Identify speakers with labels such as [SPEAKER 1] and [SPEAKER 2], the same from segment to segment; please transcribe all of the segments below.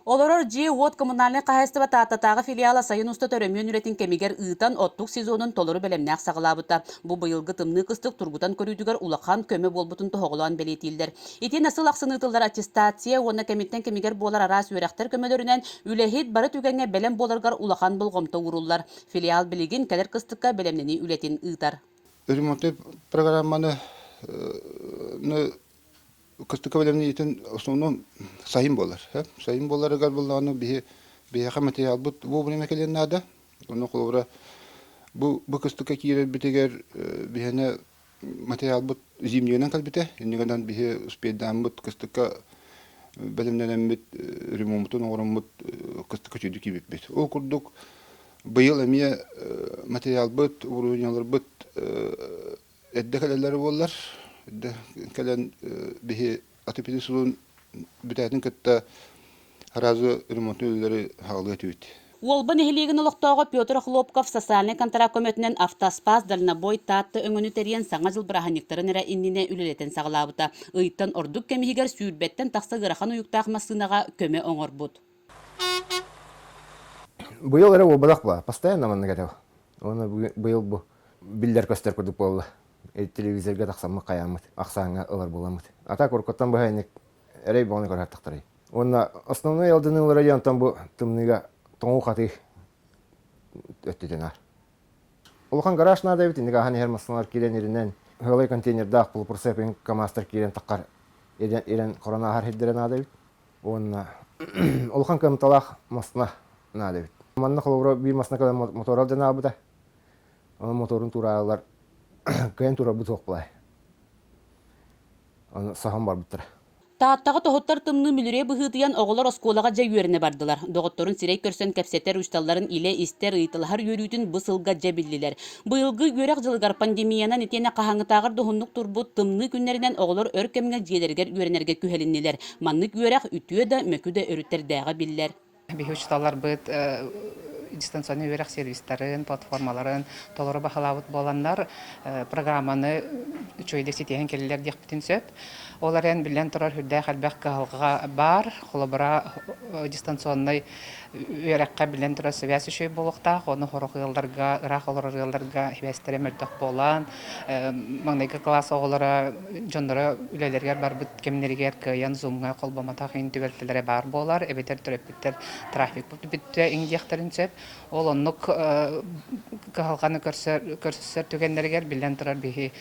[SPEAKER 1] Олорор дьиэ-уот коммунальнай хаһаайыстыба Тааттатааҕы филиала сайын устата өрөмүөн үлэтин кэмигэр ыытан, оттук сезонун толору бэлэмнээх саҕалаабыта. Бу быйылгы тымныы кыстык тургутан көрүүтүгэр улахан көмө буолбутун тоһоҕолоон бэлиэтииллэр. Итиэннэ сыл ахсын ыытыллар аттестация уонна кэмиттэн кэмигэр буолар араас үөрэхтэр көмөлөрүнэн үлэһит бары түгэҥҥэ бэлэм буоларыгар улахан болҕомто ууруллар. Филиал билигин кэлэр кыстыкка бэлэмнэнии үлэтин ыытар.
[SPEAKER 2] Ремонтный программаны кыстыкка бэлэмниитин основном сайын буолар. Сайын буоларыгар буоллаҕына биһи биһиэхэ материалбыт вовремя кэлиэн наада. Онно холобура бу бу кыстыкка киирэрбитигэр биһиэнэ материалбыт зимнигинэн кэлбитэ. Иннигинэн биһи успейдааммыт кыстыкка бэлэмнэнэммит ремонтун оҥороммут кыстыкка чүйдү киирбиппит. Ол курдук быйыл эмиэ материалбыт, уруһунньаларбыт эрдэ кэлэллэрэ буоллар, эрдэ кэлэн биһи отопление сылын бүтээтин кытта сразу ремонтный үлэлэри хаалыа этибит.
[SPEAKER 1] Уолба нэһилиэгин олохтооҕо Петр Охлопков социальнай контракт көмөтүнэн Автоспас дальнобой Таатта өҥөнү тэрийэн Саҥа дьыл бырааһынньыктарын эрэ иннинэ үлэлэтэн саҕалаабыта. Ыйтан ордук кэм иһигэр сүүрбэттэн тахса ыарахан уйуктаах массыынаҕа көмө оҥорбут.
[SPEAKER 3] Быйыл эрэ буолбатах буолла, постоянно маннык этэ. Уонна быйыл бу биллэр-көстөр курдук буолла. Телевизорга тахсаммыт хайааммыт, ахсааҥҥа ылар буоламмыт. А так уруккуттан быһайыннык эрэй бөҕөнү көрөр Уонна основной алдьаныылара диэн онтон бу тымныыга тоҥуу-хатыы өттүтэн аар. Улахан гараж наада эбит, инник аһан иһэр массыыналар киирэн иринэн, ыалай контейнердаах полупроцеппинг КАМАЗтар киирэн таххар ирэн хорон ааһар сирдэрэ наада эбит. Уонна улахан кыамталаах массыына наада эбит. Манна холобура биир массыына кэлэн мотор алдьанаабыта. Онон моторун тураалар кыайан турарбыт суох буолай. Аны саһан барбыттара.
[SPEAKER 1] Тааттаҕа тоһуттар тымныы мүлүрүө быһыытыйан оҕолор оскуолаҕа дьэ үөрэнэ бардылар. Доҕотторун сирэй көрсөн кэпсэтэр учууталларын илэ истэр, ыйыталаһар үөрүүтүн бу сылга дьэ биллилэр. Быйылгы үөрэх дьылыгар пандемиянан итиэннэ хаһааҥҥытааҕар да уһуннук турбут тымныы күннэринэн оҕолор өр кэмҥэ дьиэлэригэр үөрэнэргэ күһэлиннилэр. Маннык үөрэх үтүө да, мөкү да өрүттэрдээҕэ биллэр.
[SPEAKER 4] Биһи учууталларбыт дистанционнай үөрэх сервистарын, платформаларын толору баһылаабыт буоланнар, программаны үчүгэйдик ситиһэн кэллилэр диэхпитин сөп. Ол эрэн, биллэн турар, сүрдээх элбэх кыһалҕа баар. Холобура, дистанционнай үөрэххэ биллэн турар сибээс үчүгэй буолуохтаах. Ону сорох ыалларга, ыраах олорор ыалларга сибээстэрэ мөлтөх буолан, маҥнайгы кылаас оҕолоро дьонноро үлэлэригэр барбыт кэмнэригэр кыайан зумҥа холбомотох иһин түбэлтэлэрэ баар буолар, эбэтэр төрөппүттэр трафикпыт бүттэ иҥдиэхтэрин сөп. Ол оннук кыһалҕаны көрсөр түгэннэригэр биллэн турар биһи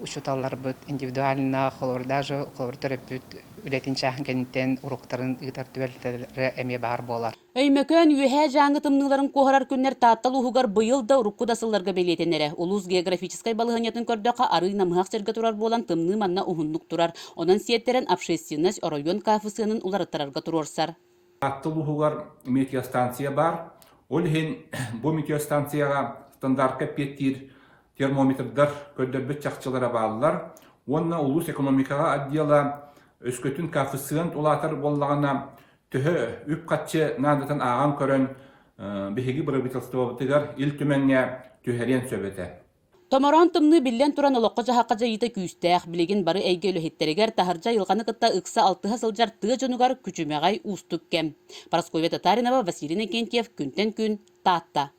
[SPEAKER 4] учууталларбыт индивидуально холобур даже холобур төрөппүт үлэтин чааһын кэнниттэн уруоктарын ыытар түбэлтэлэрэ эмиэ баар буолар.
[SPEAKER 1] Өймөкөөн Үөһээ Дьааҥы тымныыларын куоһарар күннэр Таатта улууһугар быйыл да, урукку да сылларга бэлиэтэнэрэ. Улуус географическай балаһыанньатын көрдөххө, арыый намыһах сиргэ турар буолан, тымныы манна уһуннук турар. Онон сиэттэрэн общественность оройуон коэффициенын уларыттарарга туруорсар.
[SPEAKER 5] Таатта улууһугар метеостанция баар. Ол иһин бу метеостанцияҕа стандартка эппиэттиир термометрдар көрдөрбүт чахчылара бааллар. Уонна улуус экономикаҕа отдела өскөтүн коэффициент улаатар буоллаҕына, төһө үп-харчы наадатын ааҕан көрөн, биһиги правительствобытыгар Ил Түмэҥҥэ түһэриэн сөп этэ.
[SPEAKER 1] Томороон тымныы биллэн туран олоххо-дьаһахха дьайыыта күүстээх, билигин бары эйгэ үлэһиттэригэр таһырдьа айылҕаны кытта ыкса алтыһа сылдьар тыа дьонугар күчүмэҕэй уустук кэм. Парасковья Татаринова, Василий Иннокентьев, Күнтэн күн, Таатта.